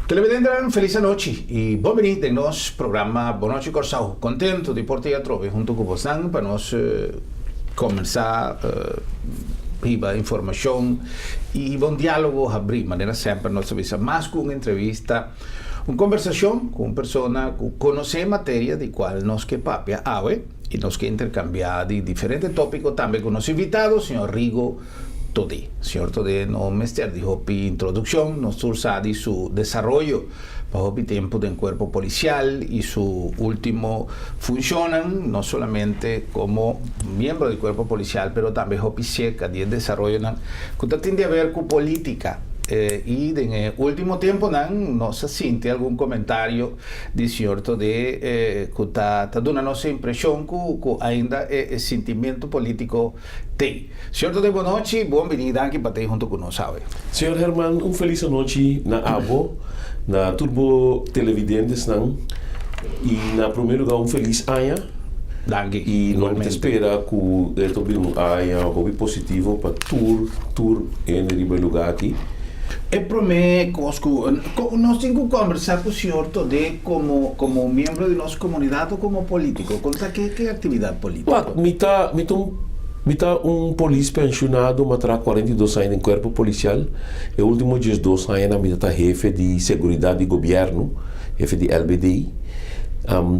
Televidentenan felis anochi y bon bini den nos programa Bon Nochi Corsou. Contento di por tin atrobe hunto cu bosnan pa nos comensa hiba informacion y hiba un dialogo habri. Manera semper nos ta bisa mas cu un entrevista, un conversacion cu un persona cu conoce e materia di cual nos ke papia awe y nos ke intercambia di diferente topico tambe cu nos invitado, señor Rigo Todé. Señor Todé no mester di hopi introduccion, nos tur sa di su desaroyo pa hopi tempo den cuerpo policial y su ultimo funcionnan, no solamente como miembro di cuerpo policial, pero tambe hopi cerca di e desaroyonan cu ta tin di haber cu politica. Y den e ultimo temponan nos a sinti algun comentario di señor Todé cu ta duna nos e impresion cu ainda e sintimento politico t'ey. Señor Todé bon nochi, bon bini, danki pa t'ey hunto cu nos awe. Señor Herman, un felis anochi na abo, na tur bo televidentesnan y na prome lugar un felis aña. Danki, Y nos ta igualmente. spera cu e ta bin un aña hopi positivo pa tur, tur hende riba e lugar aki. E prome cos cu nos tin cu combersa cu señor Todé como, como miembro di nos comunidad o como politico? Con ta ke, ke actividad politico? Wak, mi ta, mi ta un, mi ta un polis pensionado, mi a traha 42 aña den cuerpo policial. E ultimo 12 añanan mi ta ta hefe di seguridad di gobierno, hefe di LBD.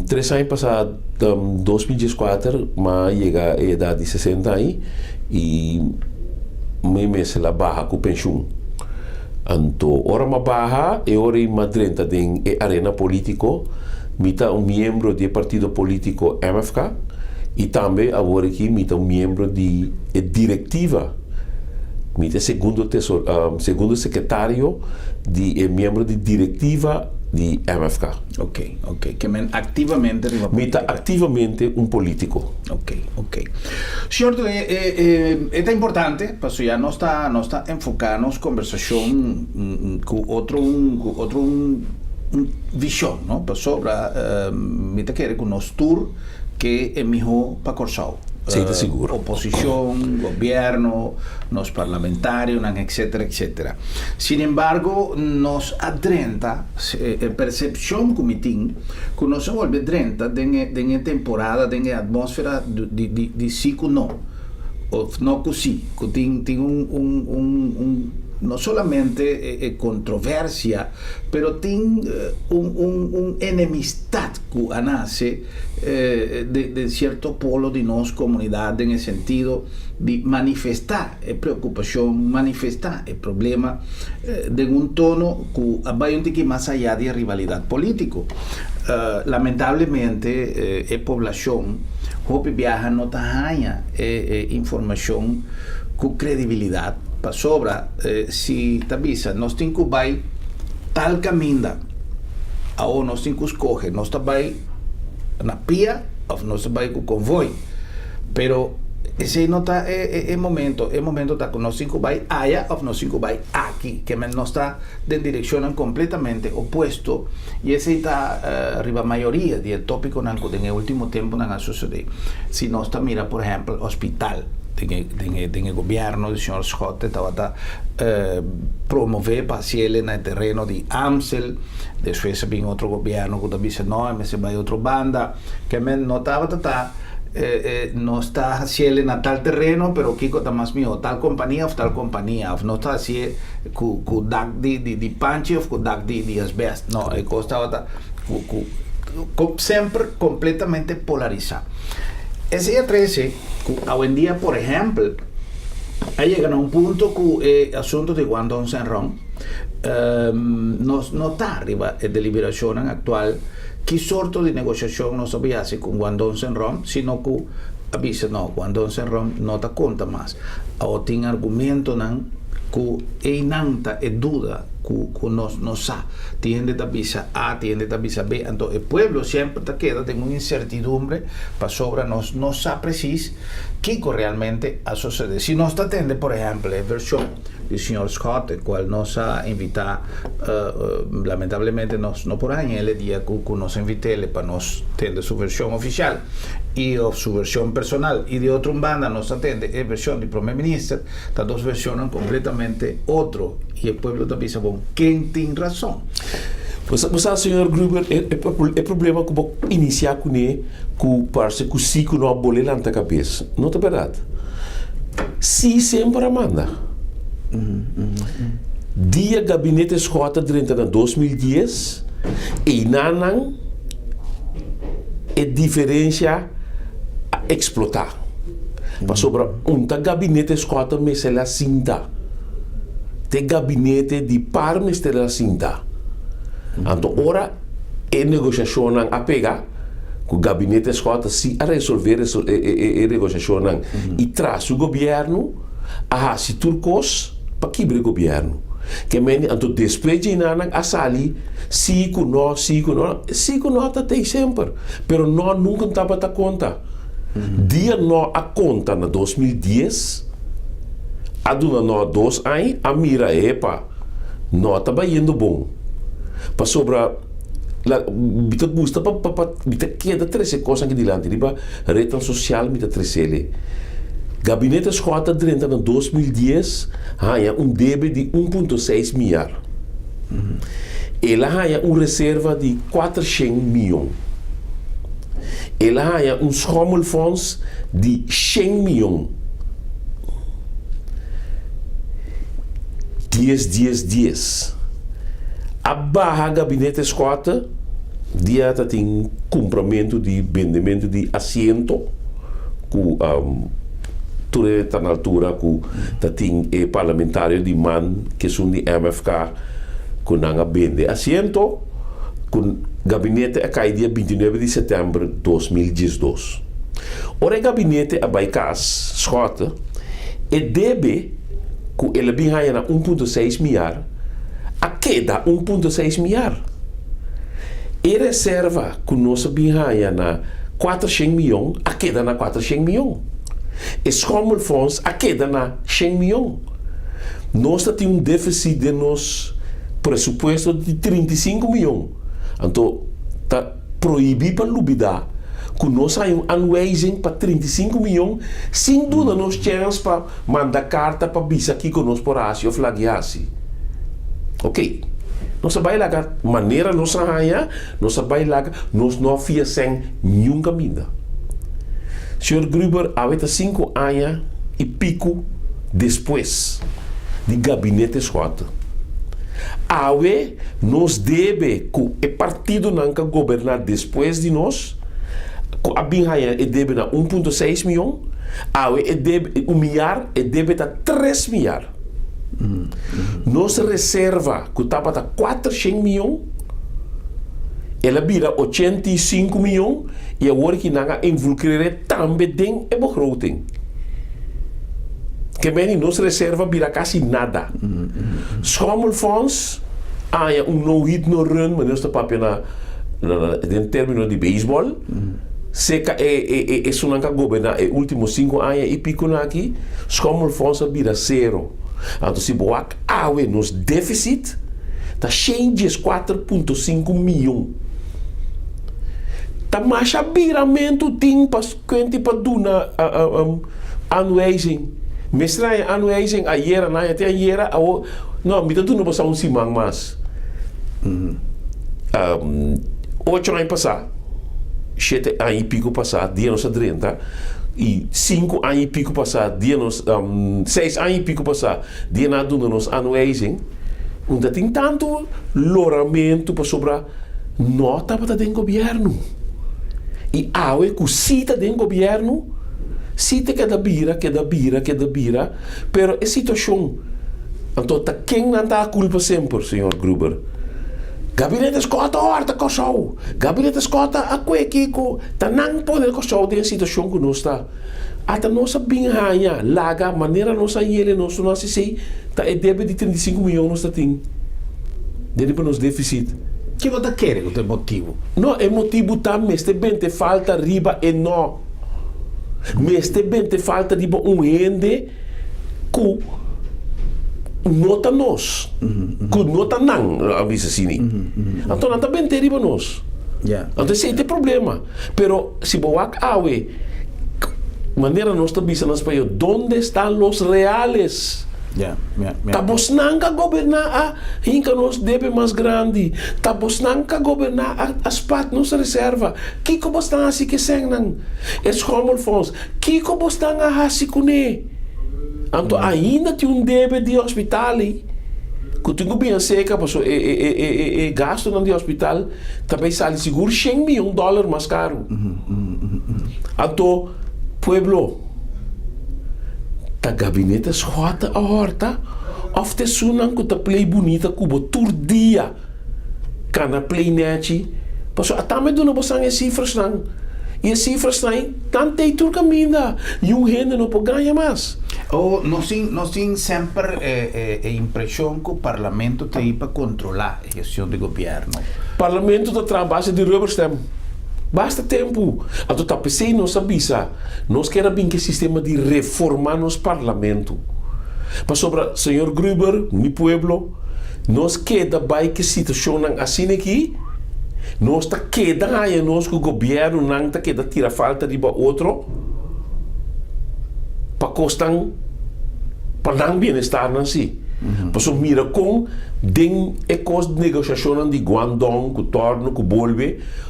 Tres aña pasa, 2014, mi a yega e edad di 60 aña y mi mester a baha cu pensioen. Anto ora mi a baha, e ora ei mi a drenta den e arena politico. Mi ta un miembro di e partido politico MFK y tambe awor aki mi ta un miembro di e directiva. Mi ta e segundo tesor, segundo secretario di e miembro di directiva di MFK. Ok, ok. Ke men activamente riba Mi ta politica. activamente un politico. Ok, ok. Cierto, e, e, e, e ta importante, paso ya nos ta, nos ta enfoca nos conversacion cu otro un, cu otro un, un vision, no? Pasobra mi ta kere cu nos tur ke e miho pa Corsou. Sí, ta sigur. Oposicion, gobierno, nos parlamentarionan, etcetera, etcetera. Sin embargo, nos a drenta, e percepcion cu mi tin, cu nos a bolbe drenta den e, den e temporada, den e atmosfera di, di, di si cu no, of no cu si, cu tin, tin un, un, un, un, no solamente e, e controversia, pero tin un, un, un enemistad cu a nace den, den cierto polo di nos comunidad den e sentido di manifesta e preocupacion, manifesta e problema den un tono cu a bay un tiki mas aya di e rivalidad politico. Lamentablemente e poblacion hopi biaha no ta haña e informacion cu credibilidad pasobra si ta bisa nos tin cu bay tal caminda awo nos tin cu scoge nos ta bay na pia of nos ta bay cu convoy. Pero esei no ta e e momento. E momento ta ku nos tin ku bai aya òf nos tin ku bai aki. Ke men nos ta den direkshonnan kompletamente opuesto i esei ta riba mayoria di e topikonan ku den e ultimo tempunan a sosodé. Si nos ta mira por ehèmpel hospital den e den e den e gobièrnu di señor Schotte tabata promové pa hasiel na e tereno di Amstel. Despues a bin otro gobièrnu ku ta bisa no e mester bai otro banda. Ke men no tabata ta nos ta hasiele na tal tereno pero kiko ta mas miho tal kompania of tal kompania of nos ta hasie ku ku dak di di di panchi of ku dak di di asbest no e kos tabata ku ku ku semper kompletamente polarisá. Esei a trese ku awendia por ehèmpel a yega na un punto ku e asunto di Guandong Senrong nos no ta riba e deliberashonnan aktual. Ki sorto di negosiashon nos a bin hasi ku Guandon Senrom, sino ku a bisa no, Guandon Senrom no ta konta mas. Awor tin argumentonan ku einan ta e duda ku ku nos no sa. Tin hende ta bisa A, tin hende ta bisa B, anto e pueblo semper ta keda den un insertidumbre pasobra nos no sa presis kiko realmente a sosode. Si nos ta tende por ehèmpel e vershon di señor Schotte cual nos a invita, lamentablemente nos no por haña el e dia cu cu nos invitele pa nos tende su version oficial y of su version personal y di otro un banda nos a tende e version di prome minister, ta dos versionnan completamente otro y e pueblo ta bisa bon ken tin razon? Bo sa, señor Gruber, e problema ku bo inisiá kuné ku parse ku si ku no a bole lanta kabes, no ta bèrdat. Si semper a manda. Dia gabinete Schotte drenta na 2010, einanan e diferensia a eksplotá. Pasobra un ta gabinete Schotte mester la sinta. Te gabinete di par mester la sinta. Anto ora e negoshashonnan a pega, ku gabinete Schotte si a resolve e negoshashonnan i tras su gobièrnu a hasi tur kos pa kibra e gobièrnu. Ke mende anto despues djeinanan a sali si ku no, si ku no, si ku no ta tei semper, pero no nunka tabata konta. Dia no a konta na 2010, a duna no dos aña, a mira epa, no ta bayendo bon. Pasobra la mi ta gusta pa pa pa mi ta keda trese kosnan aki dilanti riba retnan sosial mi ta tresele. Gabinete Schotte a drenta na 2010 haña un debe di 1.6 miar. El a haña un reserva di 400 mion. El a haña un schommelfonds di shen mion. Dies, dies, dies. A baha Gabinete Schotte dia ta tin kumpramentu di bendementu di asiento ku tur e ta na altura ku ta tin e parlamentario di man kesun di MFK ku nan a bende asiento. Ku gabinete a kai dia 29 di sètèmber 2012. Ora e gabinete a bai kas, Schotte, e debe ku el a bin haña na 1.6 miar a keda 1.6 miar. E reserva ku nos a bin haña na 400 mion a keda na 400 mion. E schommelfonds a keda na 100 mion. Nos ta tin un deficit den nos presupuesto di 35 mion. Anto ta prohibí pa lubidá ku nos haña un aanwijzing pa 35 mion sin duna nos chèns pa manda karta pa bisa kiko nos por hasi òf lag'i hasi. Oké, nos a bai laga manera nos a haña, nos a bai laga, nos no a fia sèn niun kaminda. Señor Gruber, awe ta sinku aña i piku despues di Gabinete Schotte. Awe nos debe ku e partidonan ku a goberná despues di nos, ku a bin haña e debe na 1.6 mion, awe e debe, un miar, e debe ta 3 miar. Nos reserva ku tabata 400 mion, el a bira 85 mion i awor ki nan a involukrer'é tambe den e begroting. Ke meni nos reserva bira kasi nada. Schommelfonds a haña un no hit no run, manera nos ta papia na den termino di beisbòl, seka e e esunnan ku a goberná e último sinku aña i pikonan aki, Schommelfonds a bira sero. Anto si bo wak awe nos défisit ta 114.5 mion. Ta masha biramentu tin pa kenti pa duna aanwijzing. Mester haña aanwijzing ayera, nan haña te ayera, awo no, mi ta duna boso un siman mas. Ocho aña pasá, shete aña i piko pasá, dia nos a drenta, i sinku aña i piko pasá, dia nos, seis aña i piko pasá, dia nan a duna nos aanwijzing, un ta tin tantu loramentu pasobra No tabata den gobierno. Y awe cu si ta den gobierno, si ta keda bira, keda bira, keda bira, pero e situacion, anto ta ken nan ta a culpa semper, señor Gruber? Gabinete Scott a horta Corsou, Gabinete Scott a cue kico, ta nan pone Corsou den e situacion cu nos ta. Ata nos a bin haña, laga, manera nos a yele nos no hasi esei, ta e debe di 35 miyon nos ta tin den riba nos deficit. Kiko ta kere ku ta e motibu? No, e motibu ta mester bente falta riba e no. Mester bente falta riba un hende ku no ta nos, ku no ta nan, a bisa asina. Anto nan ta bente riba nos. Anto esei ta e problema. Pero si bo wak awe, manera nos ta bisa na spañol, donde están los reales? Ta bosnan ka goberná a hinka nos debe mas grandi. Ta bosnan ka goberná a a spat nos reserva. Kiko bosnan a hasi ku e sènnan? E schommelfonds, kiko bosnan a hasi kuné? Anto ainda tin un debe di hospital ei ku tin ku bin aserka pasobra e e e e e gastunan di hospital ta bai sali sigur shen miyon dòler mas karu. Anto pueblo. Ta gabinete Schotte a hòrta òf ta esunnan ku ta plei bunita ku bo tur dia kana plei nèchi? Pasobra a tambe duna bosan e sifrasnan i e sifrasnan ei nan ta ei tur kaminda, niun hende no por gaña mas. O nos tin nos tin semper e e impreshon ku parlamento ta ei pa kontrolá e gestion di gobièrnu. Parlamento ta traha base di rubberstamp basta tempu. Anto ta p'esei nos a bisa. Nos kier a bin ku e sistema di reformá nos parlamento. Pasobra, señor Gruber, mi pueblo, nos keda bai ku e situashonnan asina aki, nos ta keda haña nos ku gobièrnunan ta keda tira falta riba otro pa kosnan, pa nan bienestarnan si. Pasobra mira kon den e kos negoshashonnan di Guangdong ku Torno ku bolbe,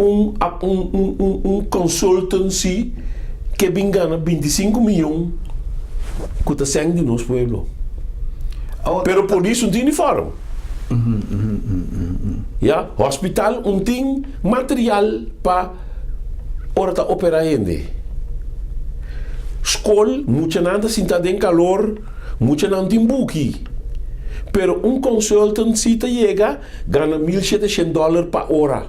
un un consultancy ke bin gana 25 miyon ku ta sèn di nos pueblo. Pero polis un tin uniform. Ya, hospital un tin material pa ora ta opera hende. Skol muchanan ta sinta den kalor, muchanan tin buki. Pero un consultancy ta yega Gana 1700 dòler pa ora.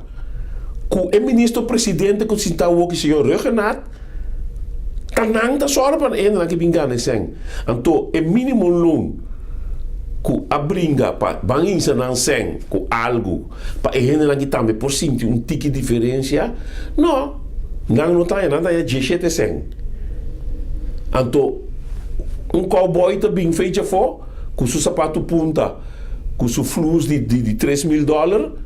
Ku e ministro presidente ku sinta awoki señor Rhuggenaath ta nan ta sòru pa e hendenan ke bin gana e sèn. Anto e minimo loon ku a bringa pa ban hinsa nan sèn ku algu pa e hendenan ki tambe por sinti un tiki diferensia, no, nan no ta haña, nan ta haña 17 sèn. Anto un cowboy ta bin fecha afó ku su sapatu punta. Ku su flus di di 3000 dòler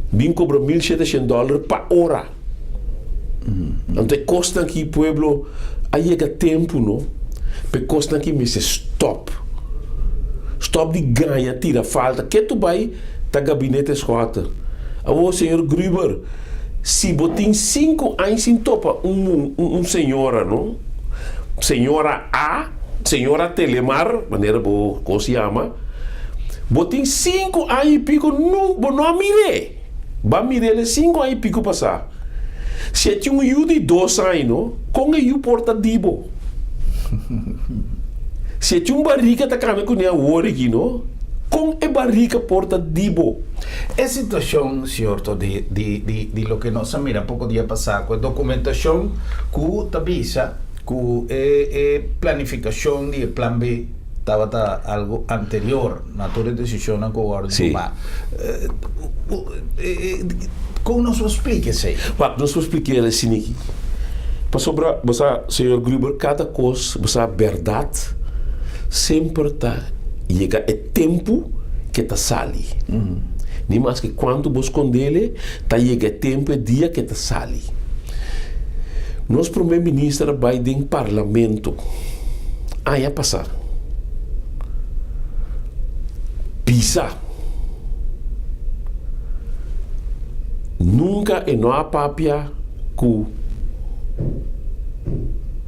bin kobra 1700 dòler pa ora. Anto e kosnan aki pueblo a yega tempu no pa e kosnan aki mester stòp. Stòp di gaña tira falta ketu bai ta gabinete Schotte. Awor señor Gruber si bo tin sinku aña sin topa un un señora no señora A señora Telemar manera bo kos yama. Bo tin sinku aña i piko nu bo no a mir'é. Bo a mir'é el sinku aña i piko pasá. Si e tin un yu di dos aña no, kon e yu por ta di bo? Si e tin un barika ta kana kuné awor aki no, kon e barika por ta di bo? E situashon, siorto, di di di di loke nos a mira poko dia pasá ku e dokumentashon ku ta bisa ku e e planifikashon di e plan B, Tabata algo anterior na tur e decisionnan cu wordo tuma. Con nos por splica esey? Wak, nos por splica el asina aki. Pasobra, bo sa, señor Gruber, cada cos, bo sa, berdad semper ta yega e tempo ke ta sali. Ni maske cuanto bo scondele, ta yega e tempo, e dia ke ta sali. Nos prome minister a bai den parlamento aña pasá bisa nunka e no a papia ku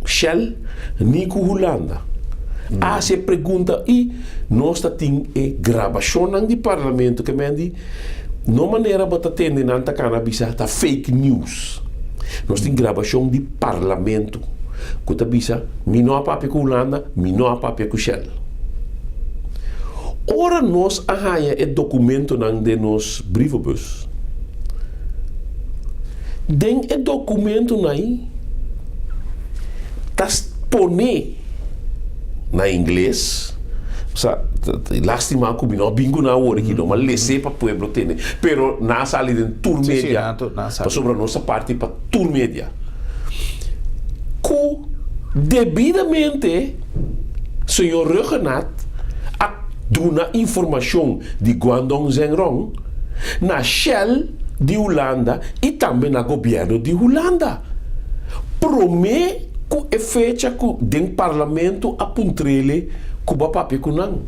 Shell ni ku Hulanda. A hasi e pregunta i nos ta tin e grabashonnan di parlamento ke men di No manera bo ta tende nan ta kana bisa ta fake news. Nos tin grabashon di parlamento ku ta bisa mi no a papia ku Hulanda, mi no a papia ku Shell. Ora nos a haña e dokumentonan den nos brievenbus, den e dokumentonan ei ta pone na ingles, osea, lastima ku mi no a bin ku nan awor aki no, ma les'é pa pueblo tende, pero nan a sali den tur media, pasobra nos a parti pa tur media, ku debidamente señor Rhuggenaath a duna informashon di Guangdong Zhengrong na Shell di Hulanda i tambe na gobièrnu di Hulanda promé. Ku e fecha ku den parlamento a puntr'ele Ku bo a papia ku nan.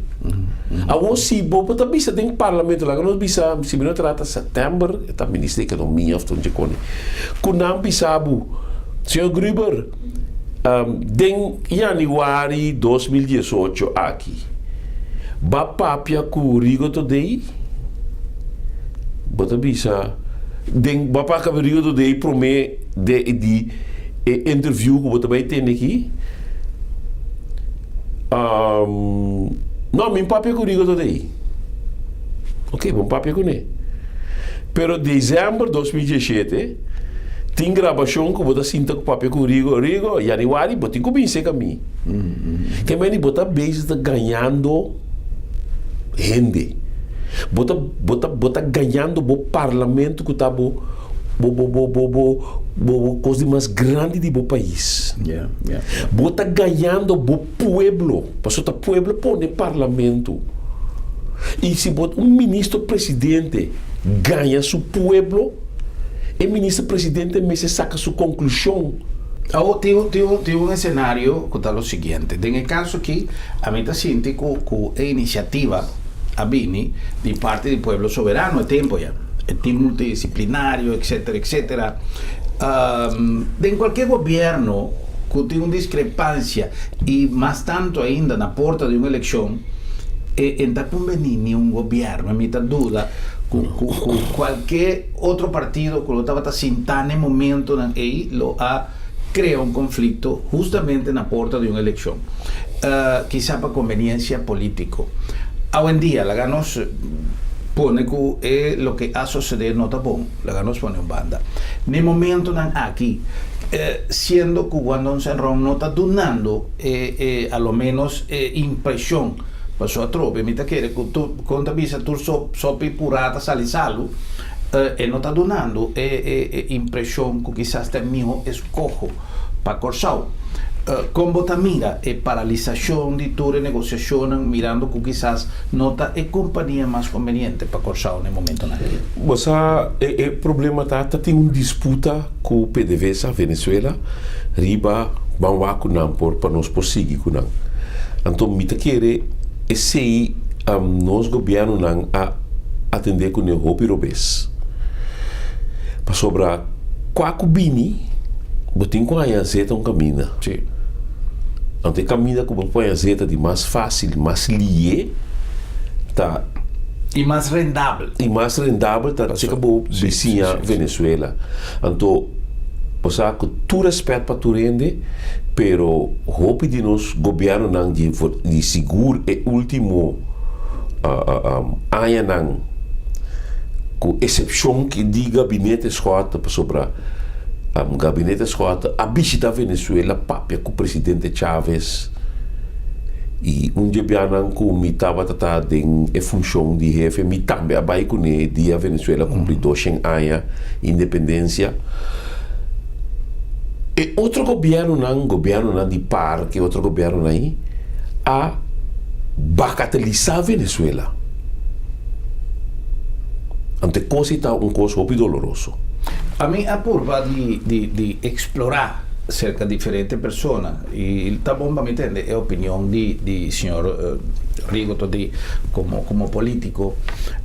Awor si bo bo ta bisa den parlamento, laga nos bisa si mi no trata sèptèmber, e ta minister di ekonomia òf tonche koni, ku nan bisa bo, señor Gruber, den yanüari 2018 aki, bo a papia ku Rigo Todey? Bo ta bisa den bo a papia ku Rigo Todey promé de di e interview ku bo ta bai tende aki? Um, no, mi papia ku Rigo today. Ok, bon papia kuné. Pero december 2017, tin grabashon ku bo ta sinta ku papia ku Rigo. Rigo, januari bo tin ku bin seka mi. Ke meni bo ta bezig ta gañando hende. Bo ta, bo ta, bo ta gañando bo parlamento ku ta bo, bo, bo, bo, bo, bo, bo, bo kos di mas grandi di bo pais. Bo ta gañando bo pueblo, pasobra ta pueblo pone parlamento. I si bo un ministro presidente gaña su pueblo, e ministro presidente mester saka su konklushon. Awor tin un tin un tin un esenario ku ta lo siguiente. Den e kaso aki ami ta sinti ku ku e inisiativa a bini di parti di Pueblo Soberano e tempo ya, e tim multidisiplinario etcetera etcetera. Den cualkier gobierno cu tin un discrepancia y mas tanto ainda na porta di un eleccion, e e ta conveni ni un gobierno. Mi ta duda cu cu cu cualkier otro partido cu lo tabata sinta na e momentonan ey lo a crea un conflicto justamente na porta di un eleccion, kisa pa conveniencia politico. Awendia laga nos pone cu e loke a sosode no ta bon. Laga nos pone un banda. N'e momentonan aki, siendo ku Guandon Senron no ta dunando e e a lo menos e impreshon paso atrobe mi ta kere ku tur kon ta bisa tur sop sopi purá ta sali salu, e no ta dunando e e e impreshon ku kisas ta e miho eskoho pa Kòrsou. Kon bo ta mira e paralisashon di tur e negosiashonnan mirando ku kisas no ta e kompania mas konbeniente pa Kòrsou na e momentonan aki? Bo sa e e problema ta ta tin un disputa ku PDVSA, Venezuela, riba ban wak ku nan por pa nos por sigui ku nan. Anto mi ta kere esei nos gobièrnunan a atendé kuné hopi robes. Pasobra kua ku bini bo tin ku haña zeta un kaminda. Sí. Anto e kaminda ku bo por haña zeta di mas fásil, mas lié ta. I mas rendabel. I mas rendabel ta cheka bo bisiña Venezuela. Anto bo sa ku tur rèspèt pa tur hende, pero hopi di nos gobièrnunan di di sigur e último añanan ku esepshon di gabinete Schotte pasobra gabinete Schotte a bishita Venezuela papia ku presidente Chávez i un dje bianan ku mi tabata ta den e funshon di hefe mi tambe a bai kuné dia Venezuela kumpli doshen aña independensia. E otro gobièrnunan, gobièrnunan di par ku e otro gobièrnunan ei a bagatelisá Venezuela. Anto e kos ei ta un kos hopi doloroso. Ami a purba di di di eksplorá serka diferente persona i ta bon pa mi tende e opinion di di señor Rigo Toddy komo komo polítiko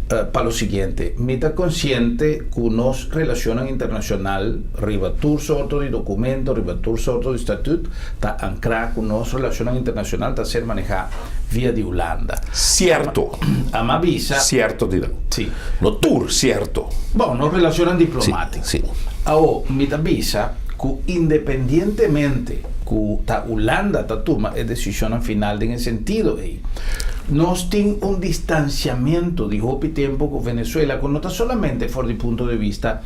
pa lo siguiente, mi ta konsiente ku nos relashonnan internashonal riba tur sorto di dokumento, riba tur sorto di statut ta ankrá ku nos relashonnan internashonal ta ser manehá via di Hulanda. Sierto. Ama bisa. Sierto di nan. Si. No tur sierto. Bon, nos relashonnan diplomátiko. Si, si. Awo, mi ta bisa ku independientemente ku ta Hulanda ta tuma e desishonnan final den e sentido ei, nos tin un distansiamentu di hopi tempu ku Venezuela ku no ta solamente for di punto di bista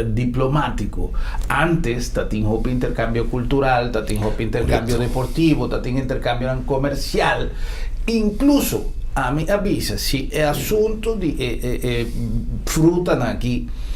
diplomátiko. Antes ta tin hopi interkambio kultural, ta tin hopi interkambio deportivo, ta tin interkambionan komersial. Inkluso ami a bisa si e asuntu di e e frutanan aki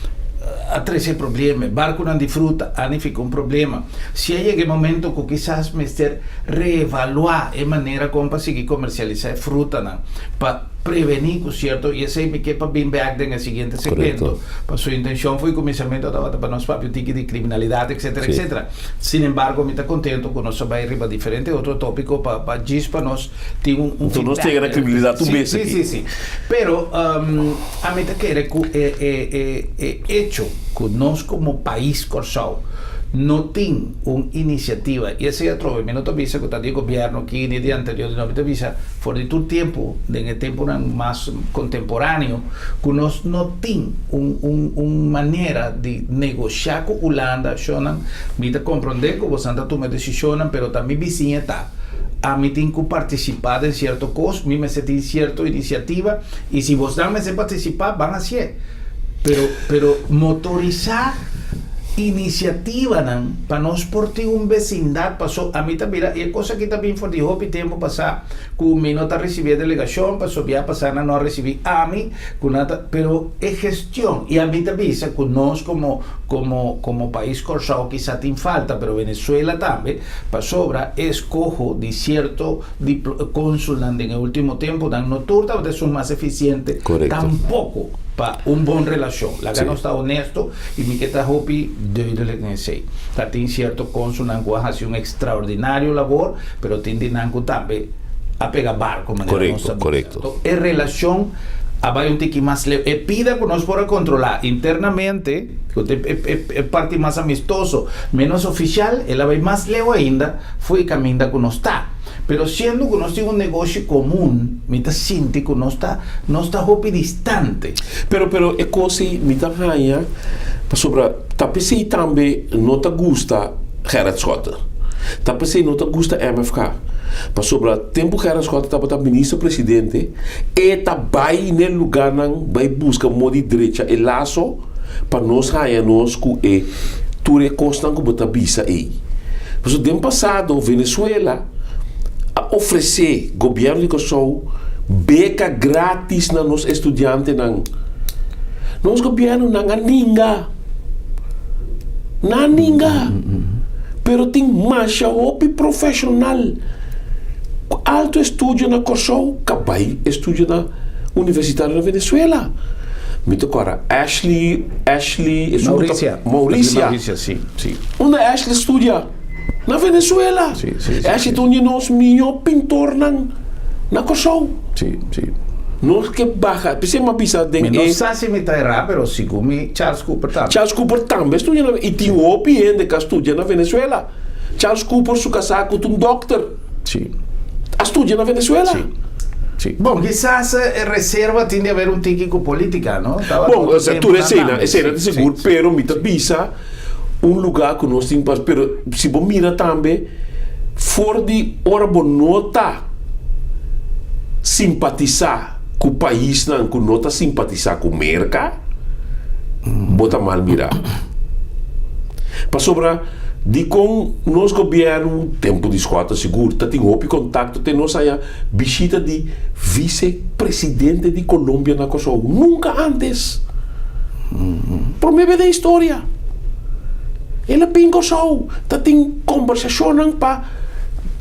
a trese problema, e barkunan di fruta a nifiká un problema. Si a yega e momento ku kisas mester reevaluá e manera kon pa sigui komersialisá e frutanan pa. prevení ku sierto i esei mi ke pa bin bèk den e siguiente segmento. Paso intenshon for di kuminsamentu tabata pa nos papia un tiki di kriminalidat etsetera etsetera. Sin embargo mi ta kontento ku nos a bai riba diferente otro tópiko pa pa djis pa nos tin un un Enton nos chega na kriminalidat un bes aki. Si si si. Pero ami ta kere ku e e e e echo ku nos komo pais Kòrsou no tin un inisiativa i esei atrobe mi no ta bisa ku ta di e gobièrnu aki ni di anterior di no mi ta bisa for di tur tempu den e tempunan mas kontemporáneo ku nos no tin un un un manera di negoshá ku Hulanda shonnan mi ta komprondé ku bosan ta tuma e desishonnan pero ta mi bisiña ta ami tin ku partisipá den sierto kos mi mester tin sierto inisiativa i si bosnan mester partisipá ban hasié pero pero motorisá inisiativanan pa nos por tin un besindat paso ami ta mira i e kos aki ta bin for di hopi tempu pasá ku mi no ta risibí e delegashon paso bia pasá nan no a risibí ami ku nan ta pero e gestion i ami ta bisa ku nos komo komo komo pais Kòrsou kisa tin falta pero Venezuela tambe pasobra e eskoho di sierto diplo konsulnan den e ultimo tempunan no tur tabata esun mas efisiente tampoko pa un bon relashon. Laga nos ta honesto i mi ke ta hopi duidelijk den esei. Ta tin sierto konsulnan ku a hasi un ekstraordinario labor, pero tin di nan ku tambe a pega barko manera nos ta bisa. Anto e relashon a bai un tiki mas leu. E pida ku nos por a kontrolá internamente, ku ta e parti mas amistoso, menos ofishal, el a bai mas leu ainda for e kaminda ku nos ta. Pero siendo ku nos tin un negoshi komun, mi ta sinti ku nos ta nos ta hopi distante. Pero pero e kos ei mi ta haña pasobra ta p'esei tambe no ta gusta Gerrit Schotte. Ta p'esei no ta gusta MFK. Pasobra tempu Gerrit Schotte tabata minister presidente e ta bai n'e lugarnan bai buska modo di drecha e laso pa nos haña nos ku e tur e kosnan ku bo ta bisa ei. Pasobra den pasado Venezuela a ofresé gobièrnu di Kòrsou beka grátis na nos estudiantenan. Nos gobièrnunan a ninga. Nan a ninga. Pero tin masha hopi profeshonal ku alto estudio na Kòrsou ka bai estudia na universitario na Venezuela. Mi ta kòrda Ashley, Ashley, esun ku ta. Mauricia. Mauricia. Si, si. Unda Ashley studia? Na Venezuela. Si, si, si. Ashley ta un di nos mihó pintornan na Kòrsou. Si, si. Nos ke baha, p'esei mi a bisa den e. Mi no sa si mi ta erá, pero segun mi Charles Cooper tambe. Charles Cooper tambe studia na, i tin hopi hende ku a studia na Venezuela. Charles Cooper su kasá ku ta un dòkter. Si. A studia na Venezuela. Si. Si. Bon, kisas e reserva tin di haber un tiki ku politika, no? Tabata Bon, otro tempu tur nan esei tambe. esei ta Si, sigur, si, pero mi ta si. bisa un lugá ku nos tin pas, pero si bo mira tambe for di ora bo no ta simpatisá ku paisnan ku no ta simpatisá ku Merka, bo ta mal mirá. Pasobra dikon nos gobièrnu, tempu di Schotten sigur, ta tin hopi kontakto te nos haña bishita di vise presidente di Colombia na Kòrsou. Nunka ántes. Promé bes den historia. El a bin Kòrsou, ta tin kombersashonnan pa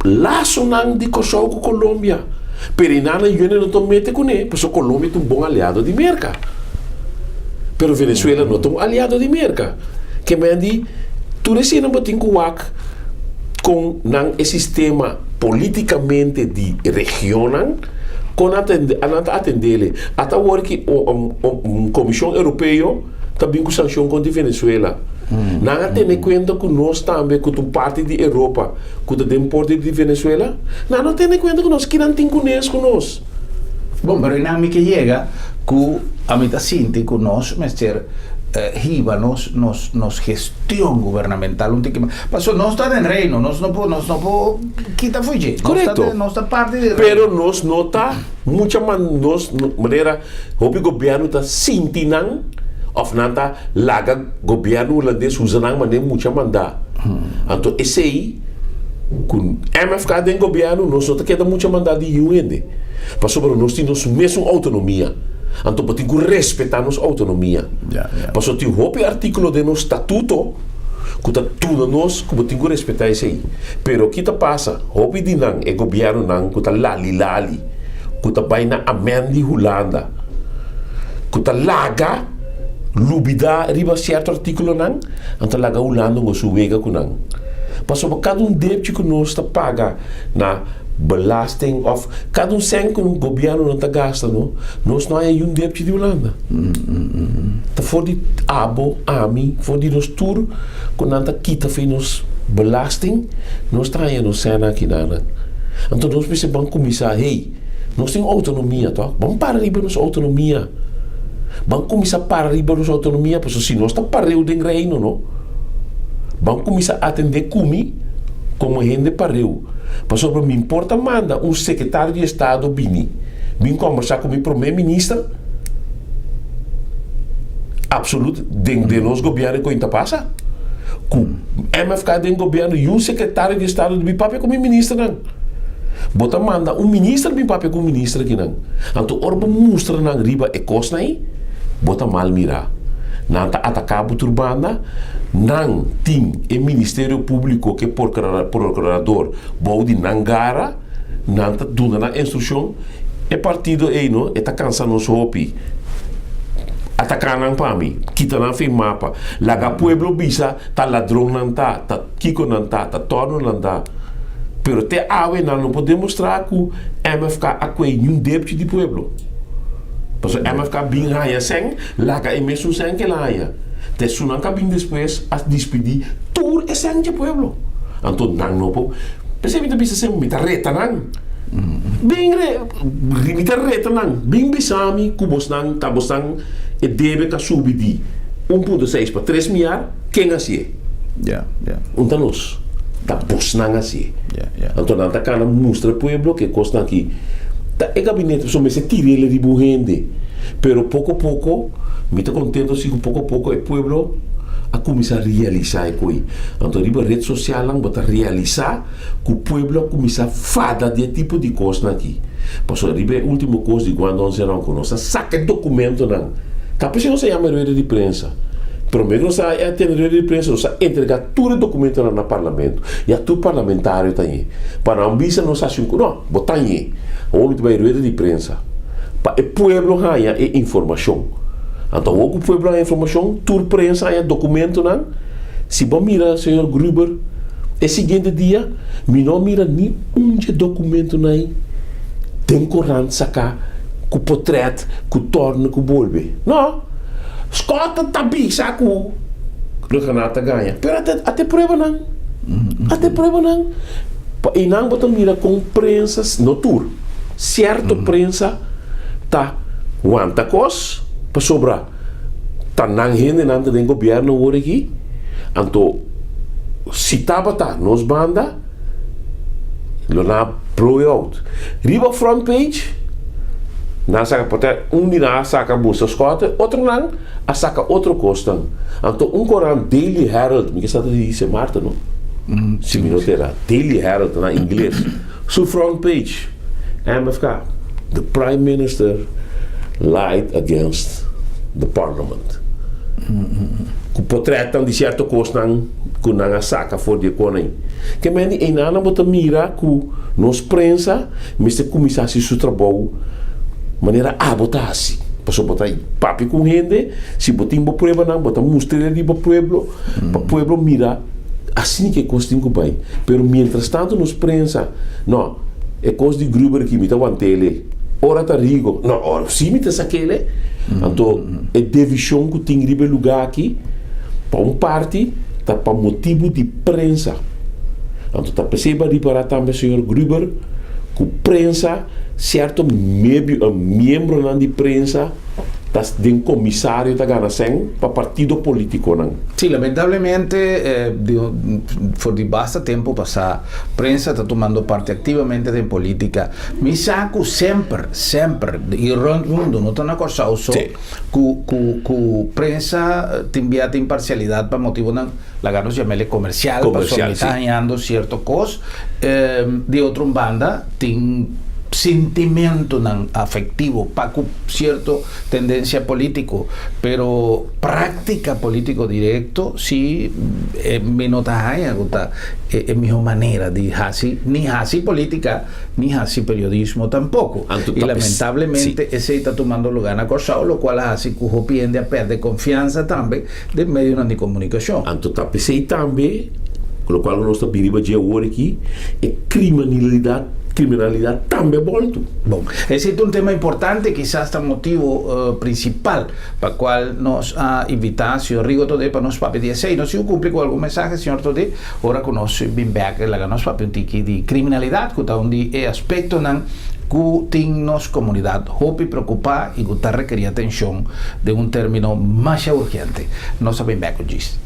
lasonan di Kòrsou ku Colombia. Pero e nan ayuda no ta mete kuné, pasobra Colombia ta un bon aliado di Merka. Pero Venezuela no ta un aliado di Merka. Ke men di tur eseinan bo tin ku wak kon nan e sistema politikamente di regionnan kon nan ta nan ta atendele. Ata awor ki Komishon Europeo ta bin ku sanshon kontra Venezuela. Nan a tene kuenta ku nos tambe ku ta un parti di Europa ku ta den porte di Venezuela. Nan no tene kuenta ku nos kinan tin kunes ku nos. Bon, pero einan mi ke yega ku ami ta sinti ku nos mester hiba nos nos nos gestion gubernamental un tiki mas. Pasobra nos ta den Reino, nos no por nos no por kita for dje. Korekto. Nos ta parti di Reino. Pero nos no ta mucha man nos manera hopi gobièrnu ta sinti nan òf nan ta laga gobièrnu hulandes usa nan manera mucha mandá. Anto esei Ku MFK den gobièrnu nos no ta keda mucha mandá di niun hende, pasobra nos tin nos mesun outonomia. Anto bo tin ku respetá nos outonomia. Pasobra tin hopi artíkulo den nos statuto ku ta duna nos ku bo tin ku respetá esei. Pero ki ta pasa? Hopi di nan, e gobièrnunan ku ta lali lali. Ku ta bai na amen di Hulanda, ku ta laga lubida riba sierto artíkulonan, nan ta laga Hulanda hunga su wega ku nan. Pasobra kada un depchi ku nos ta paga na belasting òf kada un sèn ku gobièrnunan ta gasta no, nos no haña yun depchi di Hulanda. Ta for di abo, ami, for di nos tur ku nan ta kita for di nos belasting, nos ta haña nos sènnan akinan. Anto nos mester ban kuminsá, hey, nos tin outonomia tòg? Ban para riba nos outonomia. Ban kuminsá para riba nos outonomia, pasobra si nos ta pareu den Reino no, ban kuminsá atendé ku mi komo hende pareu. Pasobra mi por ta manda un sekretario di estado bini, bin kòmbersá ku mi promé minister, absolut den den nos gobièrnu ku ta pasa. Ku MFK den gobièrnu i un sekretario di estado di bin papia ku mi ministernan. Bo ta manda un minister bin papia ku un minister akinan. Anto ora bo mustra nan riba e kosnan ei, bo ta mal mirá. Nan ta ataká bo tur banda, nan tin e Ministerio Públiko ku e prokurador bou di nan gara, nan ta duna nan instrukshon. E partido ei no, e ta kansa nos hopi. Ataká nan pa mi, kita nan fin mapa, laga pueblo bisa ta ladron nan ta, ta kiko nan ta, ta tòrno nan ta. Pero te awe nan no por demostrá ku MFK a kue niun depchi di pueblo. Pasobra MFK bin haña sèn, laga e mesun sèn ku el a haña. Te esunnan ku a bin despues a dispidí tur e sèn dje pueblo. Anto nan no por. P'esei mi ta bisa semper, mi ta reta nan. Bin re, mi ta reta nan, bin bisa mi ku bosnan ta bosnan e debe ta subi di 1.6 pa 3 miar, ken hasié? Un ta nos, ta bosnan hasié. Anto nan ta kana mustra pueblo ku e kosnan aki ta e gabinete pasobra mester tir'el riba un hende. Pero poko poko mi ta kontento si ku poko poko e pueblo a kuminsá realisá e koi. Anto riba ret sosialnan bo ta realisá ku pueblo a kuminsá fada di e tipo di kosnan aki. Pasobra riba e último kos di Guandon Cerrón ku nos a saka e dokumentonan, ta p'esei nos a yama e rueda di prensa. Promé ku nos a tene rueda di prensa nos a entregá tur e dokumentonan na parlamento. Ya tur parlamentario ta ñe. Pa nan bisa nos hasi un kos, no, bo ta ñe. Awor mi ta bai rueda di prensa pa e pueblo haña e informashon. Anto awor ku pueblo haña informashon, tur prensa haña dokumentonan. Si bo mira señor Gruber e siguiente dia mi no mira ni un dje documentonan ei den corant saca cu potret cu torna cu bolbe. No! Scott ta bisa cu Rhuggenaath ta gaña pero ate ate pruebanan. Ate pruebanan. Pa einan bo ta mira con prensa, no tur, cierto prensa ta wanta cos pasobra. Ta nan hendenan ta den gobierno awor aki, anto si tabata nos banda lo nan a blow it out. Riba front page nan a saka pote un di nan a saka busta Schotte, otronan a saka otro kosnan. Anto un koran Daily Herald, mi ke sa ta di Sint Maarten no, si mi no ta era, Daily Herald na ingles, su front page. MFK, The Prime Minister lied against the Parliament. Ku potretnan di sierto kosnan ku nan a saka for di e koning. Ke men di einan bo ta mira ku nos prensa mester kuminsá hasi su trabou manera abo ta hasi. Pasobra bo ta papia ku hende, si bo tin bo pruebanan bo ta mustr'e riba pueblo pa pueblo mira asina ke kos tin ku bai. Pero mientras tanto nos prensa no. E kos di Gruber aki mi ta want'ele. Ora ta Rigo, no, ora si mi ta sak'ele. Anto e divishon ku tin riba e lugá aki, pa un parti ta pa motibu di prensa. Anto ta p'esei bo a ripará tambe señor Gruber ku prensa, sierto miembronan di prensa ta den komisario ta gana sèn pa partido politikonan. Sí, lamentablemente for di basta tempu pasá prensa ta tumando parti aktivamente den polítika. Mi sa ku semper, semper, i rònt mundu, no ta na Kòrsou so, ku ku ku prensa tin bia tin parsialidat pa motibunan, laga nos yam'el komersial, pasobra mi ta hañando sierto kos. Di otro un banda tin. Sintimentunan afectivo pa cu cierto tendencia politico, pero practica politico directo si mi no ta haña cu ta e miho manera di haci ni haci politica ni haci periodismo tampoco. Anto Y ta pes si. lamentablemente esey ta tumando lugar na Corsou, locual a haci cu hopi hende a perde confianza tambe den medionan di comunicacion. Anto ta pesey tambe, locual cu nos ta bini riba dje awor aki, e criminalidad, criminalidad tambe a bolto. Bon, esey ta un tema importante, kisas ta motibo principal pa cual nos a invita señor Rigo Todé pa nos papia di esey. Nos sigu cumpli cu algun mensahe, señor Todé, ora cu nos bin bek laga nos papia un tiki di criminalidad cu ta un di e aspectonan cu tin nos comunidad hopi preocupa y cu ta rekeri atencion den un termino masha urgente. Nos ta bin bek cu djis.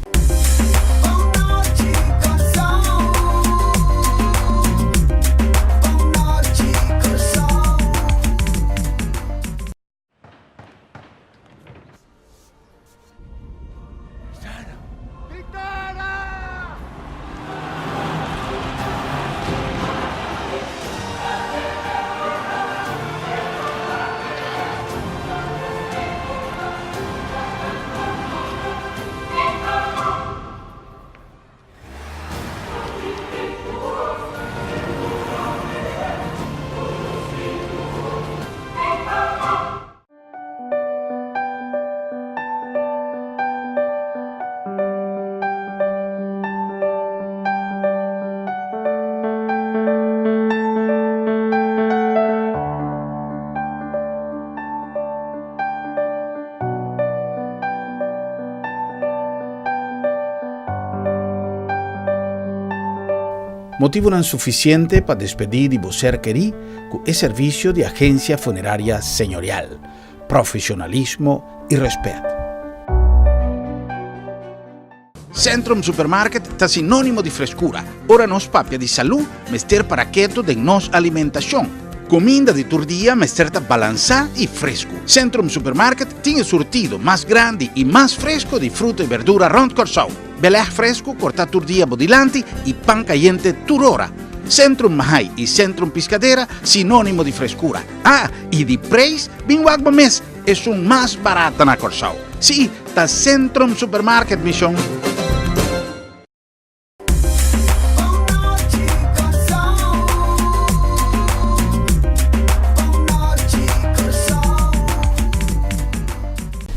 Motibunan sufisiente pa despedí di bo ser kerí ku e servisio di Agensia Funeraria Señorial. Profesionalismo i rèspèt. Centrum Supermarket ta sinónimo di freskura. Ora nos papia di salú, mester para ketu den nos alimentashon. Kuminda di tur dia mester ta balansá i fresku. Centrum Supermarket tin e surtido mas grandi i mas fresku di fruta i berdura rònt Kòrsou. Belèg fresku kortá tur dia bo dilanti i pan kayente tur ora. Centrum Mahai i Centrum Piscadera sinónimo di freskura. Ah, i di preis, bin wak bo mes, esun mas barata na Kòrsou. Sí, ta Centrum Supermarket, mi shon.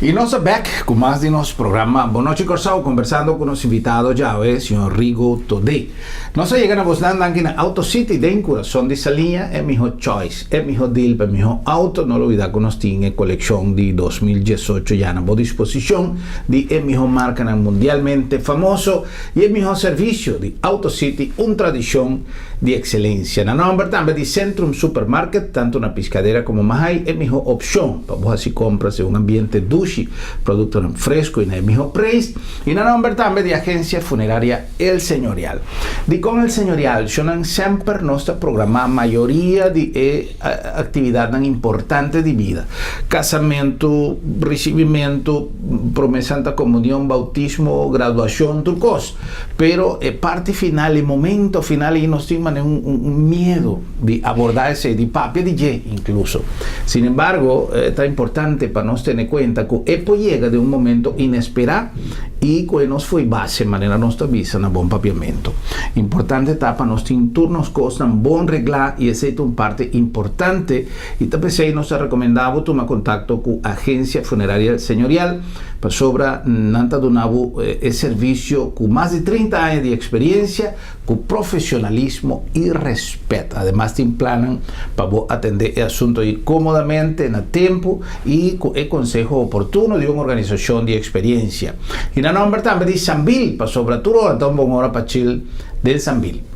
I nos ta bek ku mas di nos programa Bon Nochi Kòrsou kombersando ku nos invitado djawe, señor Rigo Todé. Nos a yega na bosnan danki na Auto City den kurason di Saliña, e miho choice, e miho deal pa e miho auto. No lo bida ku nos tin e kolekshon di 2018 ya na bo disposishon di e miho markanan mundialmente famoso i e miho servisio di Auto City, un tradishon di ekselensia. Na nòmber tambe di Centrum Supermarket, tantu na Piscadera komo Mahai, e miho opshon pa bo hasi kompras den un ambiente dushi, produktonan fresku i na e miho preis. I na nòmber tambe di Agensia Funeraria El Señorial. Dikon El Señorial? Shonnan semper nos ta programá mayoria di e aktividatnan importante di bida, kasamentu, risibimentu, promé santa komunion, boutismo, graduashon, tur kos. Pero e parti final, e momento final ei nos tin manera un un miedu di abordá esei, di papia di dje inkluso. Sin embargo, ta importante pa nos tene kuenta ku e por yega den un momento inesperá i ku e nos fo'i base, manera nos ta bisa na bon papiamentu. Importante ta pa nos tin tur nos kosnan bon reglá i esei ta un parti importante i ta p'esei nos ta rekomendá bo tuma kontakto ku Agensia Funeraria Señorial pasobra nan ta duna bo e servisio ku mas di 30 aña di eksperiencia ku profesionalismo i rèspèt. Ademas tin plannan pa bo atendé e asunto ei kómodamente, na tempu i ku e konseho oportuno di un organisashon di eksperiensia. I na nòmber tambe di Sambil, pasobra tur ora ta un bon ora pa chil den Sambil.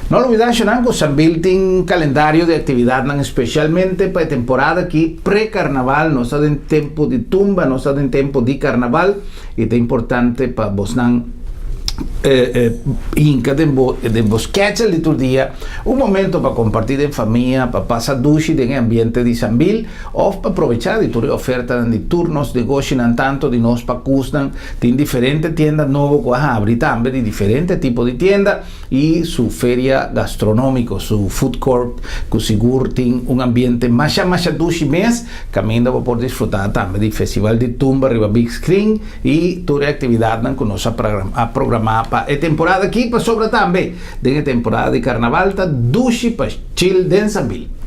No olbida nan ku Sambil tin kalendario di aktividatnan spesialmente pa e temporada aki pre-karnaval. Nos ta den tempu di tumba, nos ta den tempu di karnaval i ta importante pa bosnan Hinka den bo den bo schedule di tur dia un momento pa comparti den famia, pa pasa dushi den e ambiente di Sambil of pa probecha di tur e ofertanan di tur nos negoshinan tanto di nos pakusnan. Tin diferente tienda nobo ku a habri tambe di diferente tipo di tienda y su feria gastronomico, su food court ku sigur tin un ambiente masha masha dushi mes kaminda bo por disfruta tambe di festival di tumba riba big screen. I tur e aktividatnan ku nos a programá pa e temporada aki pasobra tambe den e temporada di karnaval ta dushi pa chill den Sambil.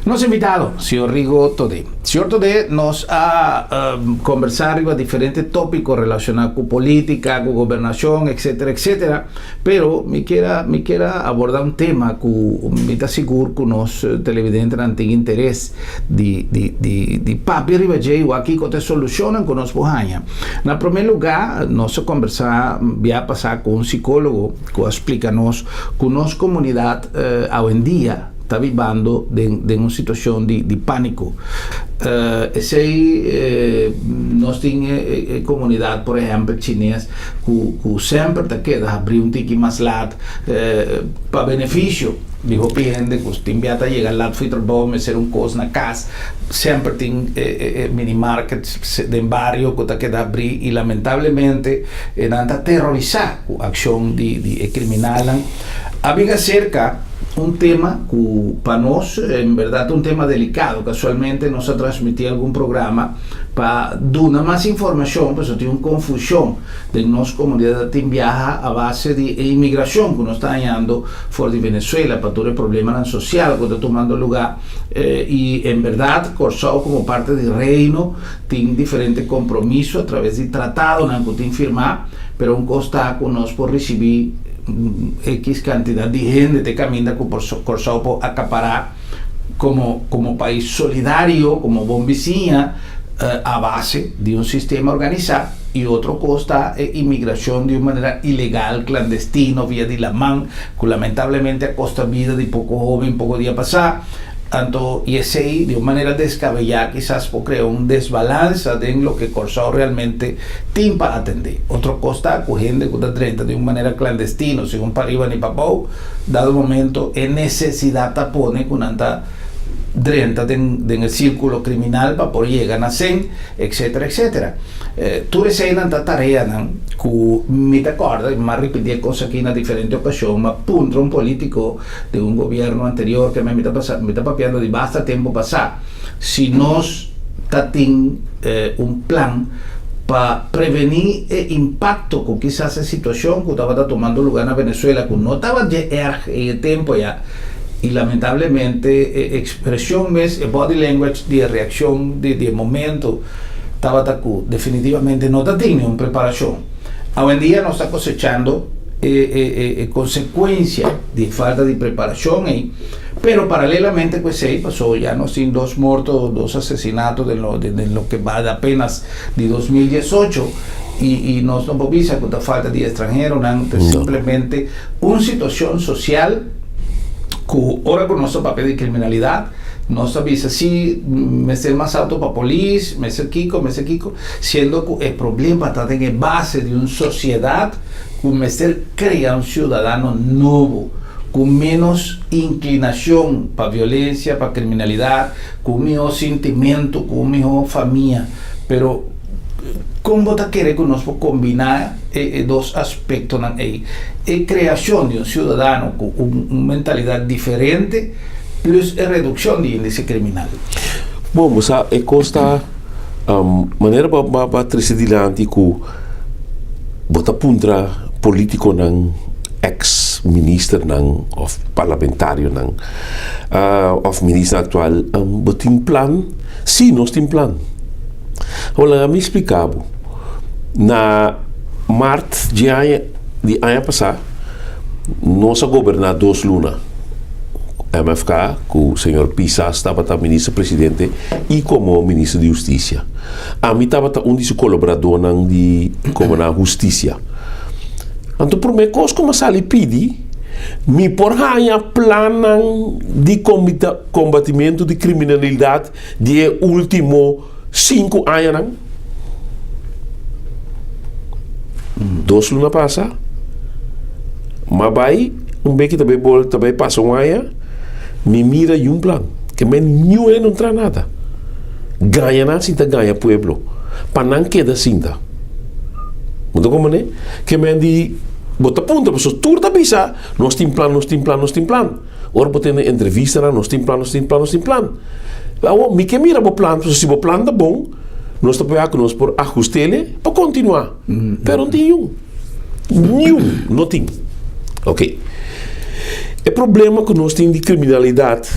Nos invitado, señor Rigo Todé. Señor Todé, nos a conversa riba diferente tópico relaciona cu política, cu gobernacion, etcétera, etcétera. Pero mi kier a, mi kier a aborda un tema cu mi ta sigur cu nos televidentenan tin interes di, di, di, di papia riba dje y wak kico ta e solucionnan cu nos por haña. Na prome lugar, nos a conversa bia pasa cu un psicólogo cu a splica nos cu nos comunidad awendia, ta bibando den den un situacion di di panico. Esey nos tin e e comunidad por ehempel chines cu cu semper ta keda habri un tiki mas laat pa beneficio di hopi hende cu tin bia ta yega laat for trabao mester un cos na cas semper tin e e mini market den bario cu ta keda habri y lamentablemente nan ta terorisa cu accion di di e criminalnan a bin acerca. Un tema ku pa nos en berdad ta un tema delikado. Kasualmente nos a transmití algun programa pa duna mas informashon pasobra tin un konfushon den nos komunidat tin biaha a base di e imigrashon ku nos ta hañando for di Venezuela pa tur e problemanan sosial ku ta tumando lugá i en berdad Kòrsou komo parti di Reino tin diferente kompromiso a traves di tratadonan ku tin firmá pero un kos ta ku nos por risibí X kantidat di hende te kaminda ku por Kòrsou por akapará komo komo pais solidario, komo bon bisiña a base di un sistema organisá i otro kos ta e imigrashon di un manera ilegal, klandestino via di laman ku lamentablemente a kosta bida di poko hóben poko dia pasá. Anto i esei di un manera deskabeyá kisas por krea un desbalansa den loke Kòrsou realmente tin pa atendé. Otro kos ta ku hende ku ta drenta di un manera klandestino, segun pariba ni pabou, dado momento e nesesidat ta pone ku nan ta drenta den den e sirkulo kriminal pa por yega na sen, etcetera, etcetera. Tur eseinan ta tareanan ku mi ta kòrda, i mi a ripití e kos aki na diferente okashon, mi a puntra un polítiko, di un gobierno anterior ke mi ta pasa mi ta papiando di basta tempo pasá si nos ta tin un plan pa prevení e impacto ku kisas e situacion ku tabata tumando lugar na Venezuela ku no tabata dje erg en e tempo ya i lamentablemente e expresion mes e body language di e reaccion di e momento tabata ku definitivamente no ta tin un preparacion. Awendia nos ta cosechando e konsekuensia di falta di preparashon ei, pero paralelamente ku esei pasó ya nos tin dos morto, dos asesinato den lo den loke ba apenas di 2018 i i nos no por bisa ku ta falta di estranheronan, ta simplemente un situashon sosial ku ora ku nos ta papia di kriminalidat nos ta bisa si mester mas auto pa polis, mester kiko, mester kiko, siendo ku e problema ta den e base di un sosiedat. Ku mester krea un siudadano nobo, ku ménos inklinashon pa violensia, pa kriminalidat, ku un mihó sintimentu, ku un mihó famia. Pero kon bo ta kere ku nos por kombiná e dos aspektonan ei? E kreashon di un siudadano ku un mentalidat diferente plus e redukshon di índise kriminal. Bon, bo sa e kos ta manera bo a trese dilanti ku. Bo ta puntra politiconan, ex ministernan of parlamentarionan of minister actual, bo tin plan? Si, nos tin plan. Awor laga mi splica bo. Na maart dje aña, di aña pasa, nos a goberna dos luna. MFK cu señor Pisas tabata minister presidente y como minister di husticia. Ami tabata un di su kolaboradónan di komo na hustisia. Anto promé kos ku mi a sali pidi Mi por haña plannan di kombatimentu di kriminalidat di e último sinku añanan? Dos luna pasa, m'a bai un beki ta bai bol ta bai pasa un aña, mi mira yun plan, ke men niun hende no traha nada. Gaña nan sinta gaña pueblo, pa nan keda sinta. Bo ta komprende? Ke men di bo ta puntra pasobra tur ta bisa nos tin plan, nos tin plan, nos tin plan. Ora bo tene entrevistanan nos tin plan, nos tin plan, nos tin plan. Awor mi ke mira bo plan pasobra si bo plan ta bon nos ta prueba ku nos por ahust'ele pa kontinuá. Pero no tin niun. Niun no tin. Ok. E problema ku nos tin di kriminalidat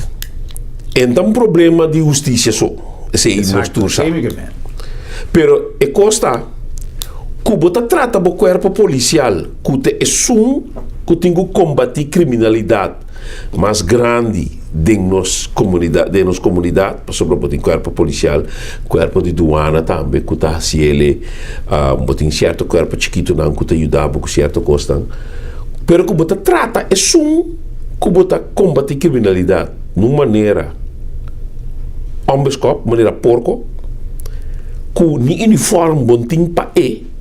en ta un problema di hustisia so. Esei nos tur sa. Pero e kos ta ku bo ta trata bo kuerpo polisial ku ta esun ku tin ku kombatí kriminalidat mas grandi den nos komunidat, den nos komunidat, pasobra bo tin kuerpo polisial, kuerpo di duana tambe ku ta hasi ele, bo tin sierto kuerpo chikitonan ku ta yuda bo ku sierto kosnan, pero ku bo ta trata esun ku bo ta kombatí kriminalidat na un manera ònbeskòp, manera porko, ku ni uniform bo no tin pa e.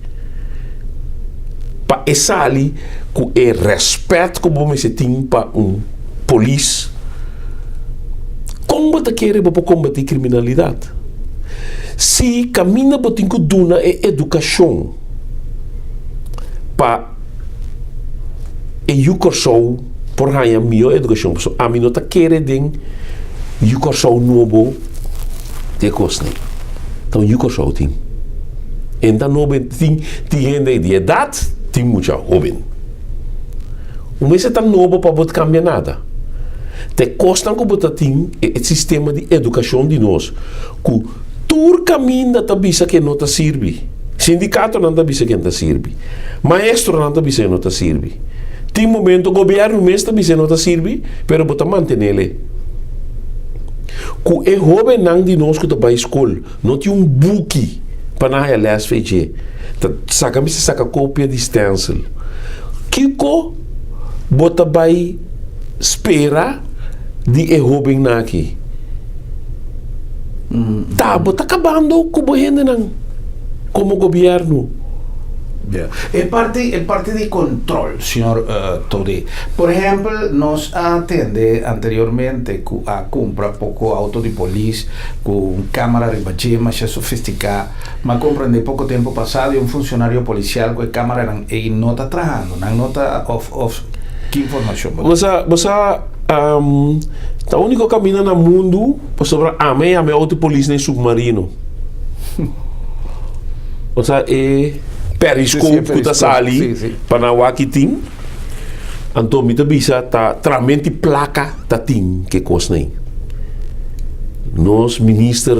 Pa e sali ku e rèspèt ku bo mester tin pa un polis, kon bo ta kere bo por kombatí kriminalidat? Si kaminda bo tin ku duna e edukashon pa e yu Kòrsou por haña mihó edukashon, pasobra ami no ta kere den yu Kòrsou nobo di e kosnan. Ta un yu Kòrsou tin. En ta noben tin tin hende di edat, tin mucha hoben. Un mester ta nobo pa bo kambia nada. Ta e kosnan ku bo ta tin e sistema di edukashon di nos ku tur kaminda ta bisa ke no ta sirbi. Sindikatonan ta bisa ke no ta sirbi. Maestronan ta bisa ke no ta sirbi. Tin momento gobièrnu mes ta bisa ke no ta sirbi, pero bo ta mantenele. Ku e hobennan di nos ku ta bai skol. No tin un buki pa nan haya les fe dje. Ta saka mester saka kopia di stencil. Kiko bo ta bai spera di e hobennan aki? Ta bo ta kabando ku bo hendenan komo gobierno. E parti e parti di control, señor Todé. Por ehempel, nos a tende anteriormente cu a cumpra poco auto di polis cu un camera riba dje masha sofistica. M'a comprende poco tempo pasa di un funcionario policial cu e cameranan ey no ta trahando, nan no ta of of ki informacion bo tin? Bo sa bo sa ta unico caminda na mundu pasobra ami a yama e auto polis na e submarino. Osea e periscope ku ta sali pa nan wak ki tin. Anto mi ta bisa ta tramenti plaka ta tin ke kosnan ei. Nos minister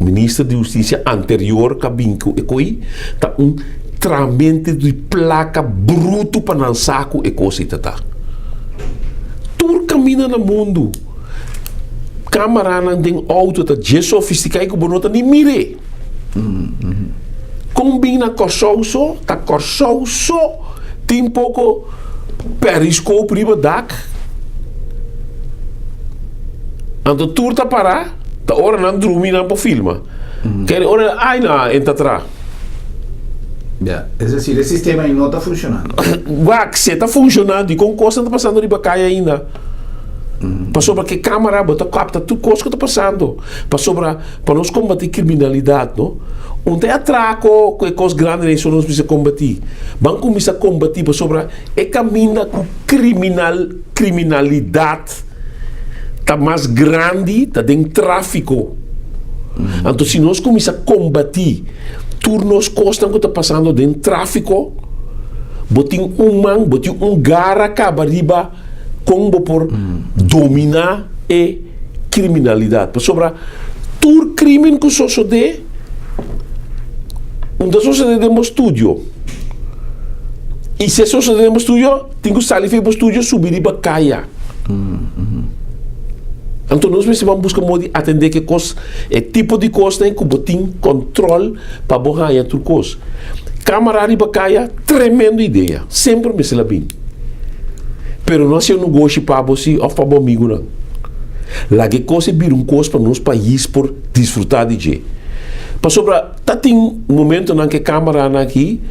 minister di hustisia anterior ka bin ku e koi ta un tramenti di plaka brutu pa nan sa ku e kos ei ta ta. Tur kaminda na mundu. Camaranan den auto ta dje sofisticá y cu bo no ta ni mir'é. Con bin na Corsou so, ta Corsou so tin poco periscope riba dak. Anto tur ta pará, ta ora nan drumi nan por filma. Kere ora ay na en ta tra. Ya, es decir, e sistema ei no ta funcionando. Wak, si e ta funcionando, dikon cosnan ta pasando riba caya ainda? Pasobra ke camara bo ta capta tur cos cu ta pasando. Pasobra pa nos combati criminalidad no, un ta e atraco cu e cos grandi so nos mester combati. Ban cuminsa combati pasobra e caminda cu criminal criminalidad ta mas grandi ta den trafico. Anto si nos cuminsa combati tur nos cosnan cu ta pasando den trafico, bo tin un man, bo tin un gara caba riba. Kon bo por dominá e kriminalidat? Pasobra tur krímen ku sosodé no ta sosodé den bo studio. I si e sosodé den bo studio, tin ku sali for di bo studio subi riba kaya. Anto nos mester ban buska modo di atendé ke kos, e tipo di kosnan ku bo tin kòntròl pa bo haña tur kos. Kámara riba kaya, tremendo idea. Semper mester a bin. Pero no hasi un negoshi pa bo si òf pa bo amigunan. Laga e kos e bira un kos pa nos pais por disfrutá di dje. Pasobra ta tin momentonan ku e kámaranan aki,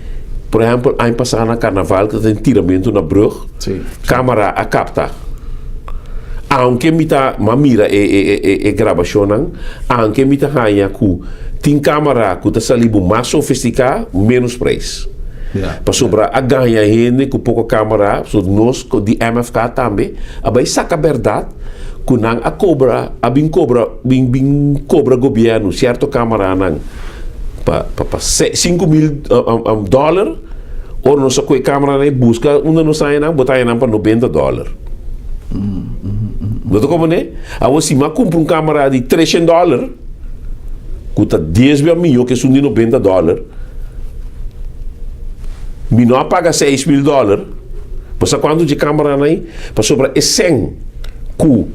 por ehèmpel aña pasá na karnaval ku ta tin tiramentu na brùg, kámara a kapta. Aunke mi ta, mi a mira e e e grabashonnan, aunke mi ta haña ku tin kámara ku ta sali bo mas sofistiká, ménos preis. Pasobra a gaña hende ku poko kámara, so nos di MFK tambe a bai saka bèrdat ku nan a kobra, a bin kobra, bin bin kobra gobièrnu sierto kámaranan pa pa pa 5000 dòler, ora nos a kohe kámaranan i buska unda nos haña nan, bo ta haña nan pa 90 dòler. Bo ta komprendé? Awor si mi a kumpra un kámara di 300 dòler, ku ta dies bia mihó ku esun di 90 dòler, Mi no a paga 6000 dòler, bo sa kuantu dje kámaranan ei? Pasobra e sèn ku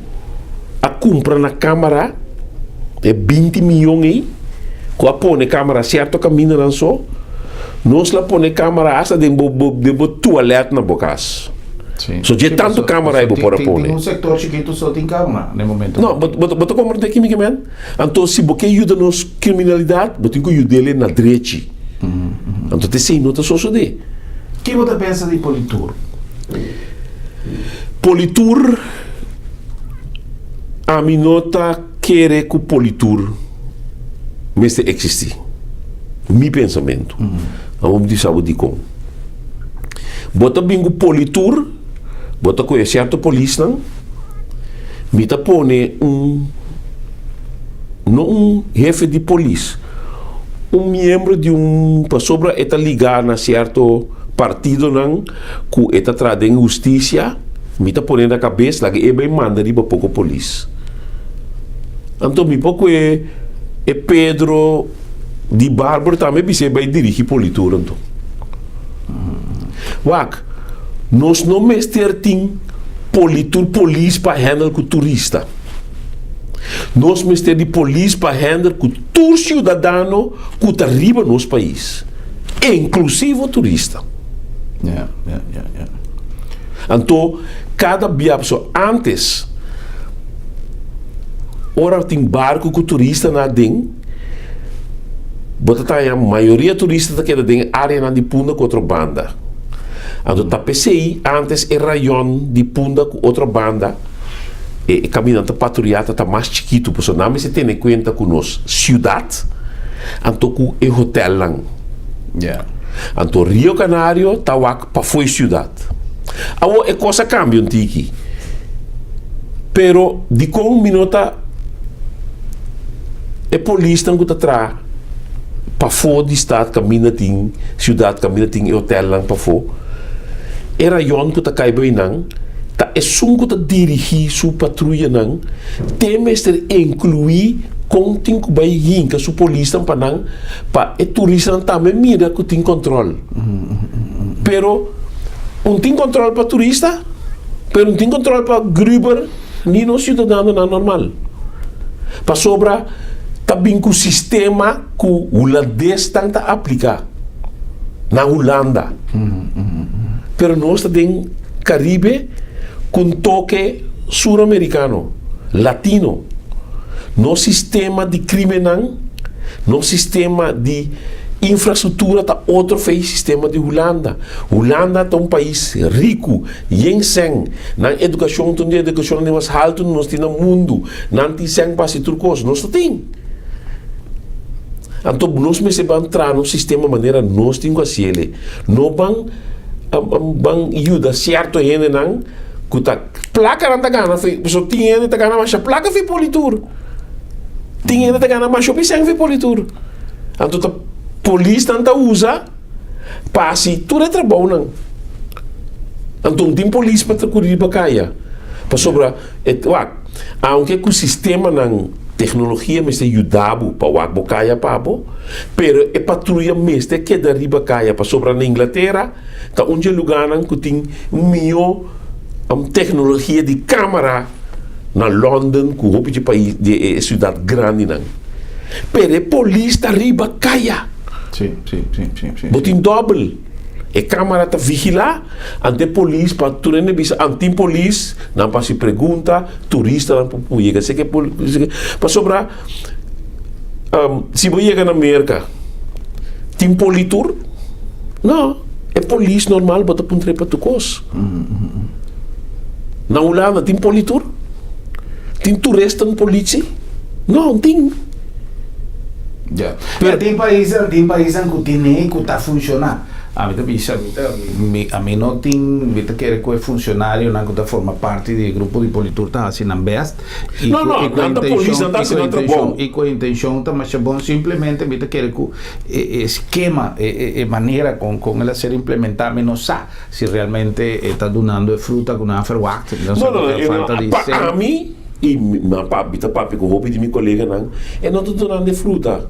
a kumpra na kámara, e 20 miyon ei, ku a pone kámara sierto kamindanan so, nos la pone kámara asta den bo bo den bo tualèt na bo kas. So dje tantu kámara ei bo por a pone. Tin un sektor chikitu so tin kámara na e momento. No, bo bo ta komprendé ki mi ke men? Anto si bo ke yuda nos kriminalidat, bo tin ku yud'el na drechi. Anto t'esei no ta sosodé. Ki bo ta pensa di Politur? Politur, ami no ta kere ku Politur mester eksistí. Mi pensamentu. Awor mi ta bisa bo dikon. Bo ta bin ku Politur, bo ta kohe sierto polisnan, mi ta pone un, no un hefe di polis, un miembro di un, pasobra e ta ligá na sierto partidonan ku e ta traha den hustisia, mi ta pone na kabes laga e bai manda riba poko polis. Anto mi por kue e Pedro di Barber tambe bisa e bai dirigi politur anto. Wak, nos no mester tin politur polis pa handle ku turista. Nos mester di polis pa handle ku tur siudadano ku ta riba nos pais, inklusivo turista. Ja, ja, ja, ja. Anto, kada bia, pasobra ántes, ora tin barku ku turistanan aden, bo ta taña mayoria turista ta keda den e áreanan di Punda ku otro banda. Anto ta p'esei ántes e rayon di Punda ku otro banda e kaminda ta patruya ta ta mas chikitu pasobra nan mester tene kuenta ku nos siudat anto ku e hotelnan. Anto Rio Canario ta wak pafó e siudat. Awor e kos a kambia un tiki pero dikon mi no ta e polisnan ku ta traha pafó di stad kaminda tin siudat kaminda tin e hotelnan pafó e rayon ku ta kai bai nan ta esun ku ta dirigí su patruyanan te mester inkluí kon tin ku bai hinka su polisnan pa nan pa e turistanan tambe mira ku tin kòntròl pero un tin kòntròl pa turista pero un tin kòntròl pa gruber ni nos siudadanonan normal pasobra ta bin ku sistema ku hulandesnan ta apliká na Hulanda pero nos ta den Caribe ku un toke suramerikano, latino. Nos sistema di krimennan, nos sistema di infrastruktura ta otro fe sistema di Hulanda. Hulanda ta un pais riku, yen sèn. Nan edukashon ta un di e edukashonnan di mas haltu nos tin na mundu. Nan tin sèn pa hasi tur kos. Nos no tin. Anto nos mester ban traha nos sistema manera nos tin ku hasi el'e. No ban ban yuda sierto hendenan ku ta plaka nan ta gana fi pasobra tin hende ta gana masha plaka fi politur. Tin hende ta gana masha hopi sèn fi politur. Anto ta polisnan ta usa pa hasi tur e trabounan. Anto no tin polis pa ta kuri riba kaya pasobra e wak aunke ku sistemanan Teknologia mester yuda bo pa wak bo kaya pa bo, pero e patruya mester keda riba kaya pasobra na Inglatera ta un dje lugarnan ku tin mihó teknologia di kamara na London ku hopi dje pais di e siudat grandinan. Pero e polis ta riba kaya. Bo tin dòbel. E kámara ta vigilá, ante polis pa tur hende bisa an tin polis, nan por hasi pregunta, turistanan por por yega seke pasobra si bo yega na Merka tin politur? No, e polis normal bo ta puntra e pa tur kos. Na Hulanda tin politur? Tin turistan politie? No, no tin. Ya. Pero tin paisnan, tin paisnan ku tine ku ta funshoná. Ami ta bisa, mi ta, mi, ami no tin, mi ta kere ku e funshonarionan ku ta forma parti di e grupo di politur ta hasi nan bèst i No, ku, no, i ku e nan ta polis, intenshon, nan ta i hasi ku e nan intenshon, trabou. i ku e intenshon ta masha bon. Simplemente mi ta kere ku e, e skema, e, e, e manera kon, kon el a ser implementá mi no sa si realmente e ta dunando e fruta ku nan a ferwagt. Mi no sa No, no, ku ta e no, falta di pa sèn. ami, I mi mi ta papia ku hopi di mi koleganan, e no ta duna nan e fruta.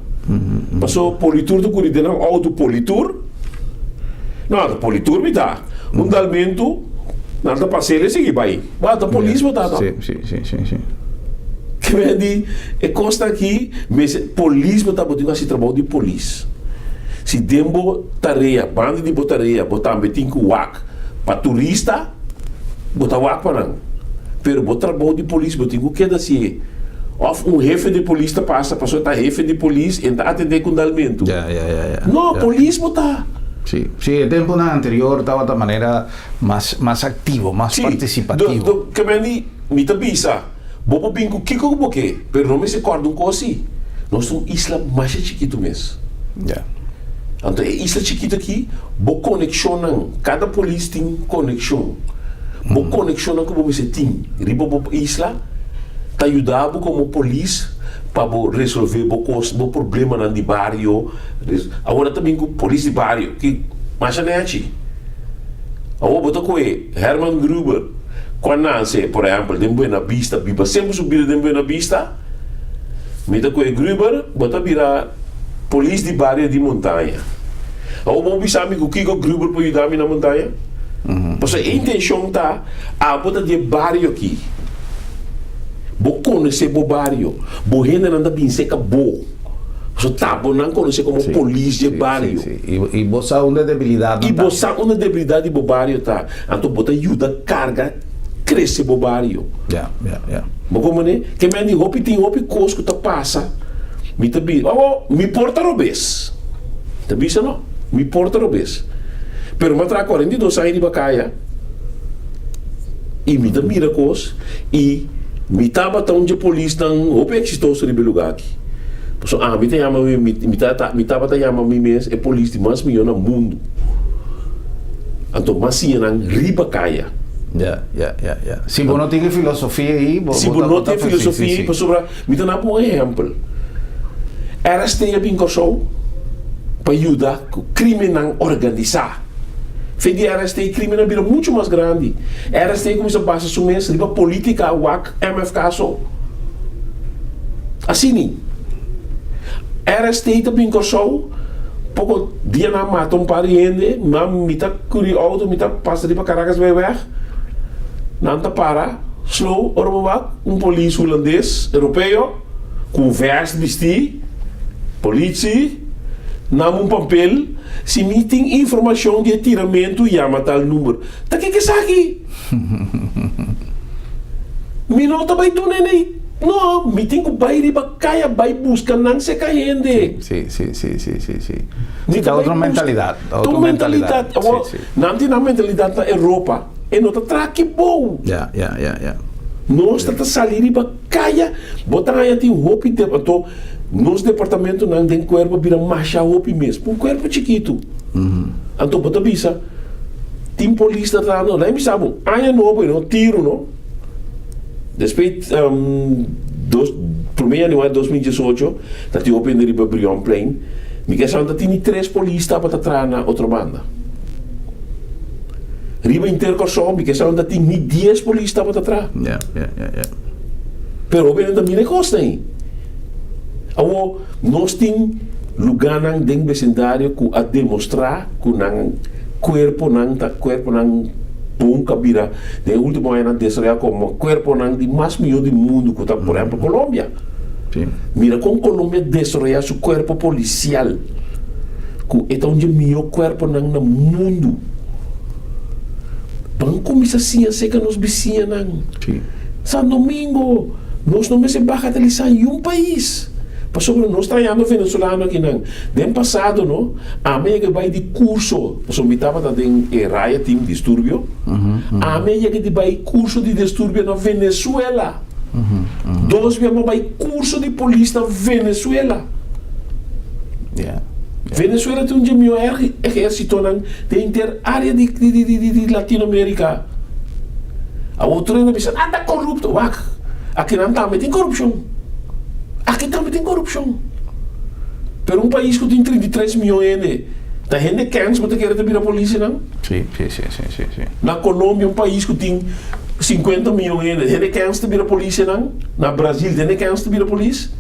Paso politur ta kuri den nan outo politur, no ta politur mi ta. Un dalmentu nan ta pasa el e sigui bai. Bo ta polis bo ta no. Ke men di e kosnan aki mester polis bo ta bo tin ku hasi trabou di polis. Si den bo tarea banda di bo tarea bo tambe tin ku wak pa turista. Bo ta wak pa nan. Pero bo trabou di polis bo tin ku keda si òf un hefe di polis ta pasa pasobra ta hefe di polis en ta atendé ku dalmentu. Ya, ya, ya, ya. No, Ya. polis bo ta. Sí, sí, e tempunan anterior tabata manera mas, mas aktivo, mas Sí, do, partisipativo. do, ke men di, mi ta bisa, bo por bin ku kiko ku bo ke, pero no mester kòrda un kos si, nos ta un isla masha chikitu mes. Ya. Anto e isla chikitu aki, bo konekshonnan, kada polis tin konekshon. Bo konekshonnan ku bo mester tin riba bo isla ta yuda bo komo polis pa bo resolve bo kos, bo problemanan di bario. Awor ta bin ku polis di bario, ki masha nechi. Awor bo ta kohe Herman Gruber ku a nase, por ehèmpel, den Buena Vista, biba semper su bida den Buena Vista, mi ta kohe Gruber, bo ta bira. Polis di bario di Montaña. Awor bo bisa mi ku kiko Gruber por yuda mi na Montaña? Pasobra e intenshon ta, abo ta di e bario aki. Bo konosé bo bario. Bo hendenan ta bin serka bo. Pasobra ta bo nan konosé komo polis di e bario. I bo sa unda e debilidatnan ta. I bo sa unda e debilidat di bo bario ta. Anto bo ta yuda karga krese bo bario. Bo komprende? Ke men di hopi tin hopi kos ku ta pasa. Mi ta bisa, oh, mi por ta robes. Ta bisa no, mi por ta robes. Pero mi a traha 42 aña riba kaya i mi ta mira kos i mi tabata un dje polisnan hopi eksitoso riba e lugá aki. Pasobra ami ta yama mi, mi ta, mi tabata yama mi mes e polis di mas mihó na mundu. Anto mas siña nan riba kaya. Ya, ya, ya, ya. Si bo no tin e filosofia ei, bo, Si bo bo ta, no bo ta tin e sí, sí, filosofia ei, sí. pasobra Mi ta na bon ehèmpel. RST a bin Kòrsou pa yuda ku krimennan organisá. Fe di RST krimennan bira muchu mas grandi. RST kuminsá basa su mes riba polítika wak MFK so. Asini. RST ta bin Kòrsou poko dia nan mata un par di hende, nan mi ta kuri outo, mi ta pasa riba Caracas Bijweg, nan ta para. Slow, ora bo wak un polis hulandes, europeo, ku un vest bistí, politie, nam un papel, si mi tin informashon di e tiramentu yama tal number. Ta kiko esaki? Mi no ta bai duna nei. No, mi tin ku bai riba kaya bai buska nan seka hende. Sí, sí, sí, sí, sí, sí. Mi Sí, ta ta bai otro buska. mentalidat, ta Ta otro un mentalidat. mentalidat. Awor, Sí, sí. nan tin nan mentalidat na Europa. E no ta traha ki bou. Ya, ya, ya, ya. Nos ta ta sali riba kaya, bo ta haña tin hopi de, anto nos departamentonan den kuerpo a bira masha hopi mes, un kuerpo chikitu. Anto bo ta bisa, tin polis ta traha, no, nan bisa bo, aña nobo e no tiru no. Despues dos, prome januari 2018 ta tin hopi hende riba Brionplein, mi ke sa nan ta tini tres polis tabata traha na Otrobanda. Riba inter Kòrsou mi ke sa unda tin ni dies polis tabata traha. Ya, ya, ya, ya. Pero hopi nan ta mira e kosnan ei. Awor, nos tin lugánan den besindario ku a demostrá ku nan kuerponan ta kuerponan bon ku a bira den e último añanan desaroyá komo kuerponan di mas mihó di mundu ku ta por ehèmpel Colombia. Sí. Mira kon Colombia desaroyá su kuerpo polisial. ku e ta un dje mihó kuerponan na mundu. Ban kuminsá siña serka nos bisiñanan. San Domingo, nos no mester bagatalisá niun pais, pasobra nos trayando venezolano akinan. Den pasado no, ami a yega bai di kurso, pasobra mi tabata den e raya team disturbio, ami a yega di bai kurso di disturbio na Venezuela. Dos bia mi a bai kurso di polis na Venezuela. Venezuela tin un dje mihó ehérsitonan den henter área di Latinoamérika. Awor tur hende a bisa, nan ta korupto. Wak, akinan tambe tin korupshon. Aki tambe tin korupshon. Pero un pais ku tin 33 mion hende, ta hende kèns bo ta kere ta bira polisianan? Na Colombia, un pais ku tin 50 mion hende, hende kèns ta bira polisianan? Na Brazil, ta hende kèns ta bira polis?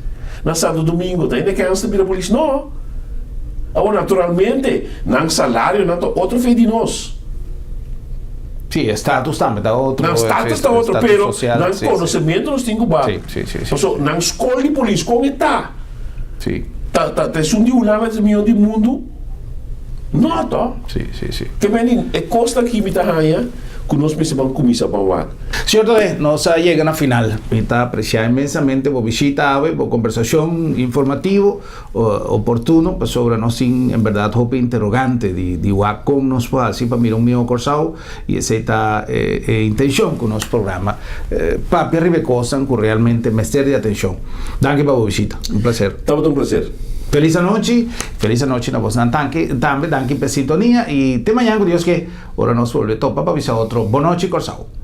Na Santo Domingo, ta hende kèns ta bira polis? No. Awor, naturalmente, nan salarionan ta otro fe di nos. Sí, e status tambe ta otro. Nan status ta otro, pero nan konosementu nos tin ku bak. Paso, nan skol di polis, kon e ta? Ta ta esun di Hulanda ta e mihó di mundu? No, to? Ke meni, e kosnan aki mi ta haña ku nos mester ban kuminsá ban wak. Señor Todé, nos a yega na final. Mi ta apresiá inmensamente bo bishita awe, bo kombersashon informativo. Oportuno, pasobra nos tin en berdad hopi interogante di di wak kon nos por hasi pa mira un mihó Kòrsou i esei ta e e intenshon ku nos programa papia riba e kosnan ku realmente mester di atenshon. Danki pa bo bishita. Un plaser. Tabata un plaser. Felis anochi. Felis anochi na bosnan tanki tambe. Danki pa e sintonia i te mañan ku Dios ke ora nos bolbe topa pa bisa otro. Bonochi Kòrsou.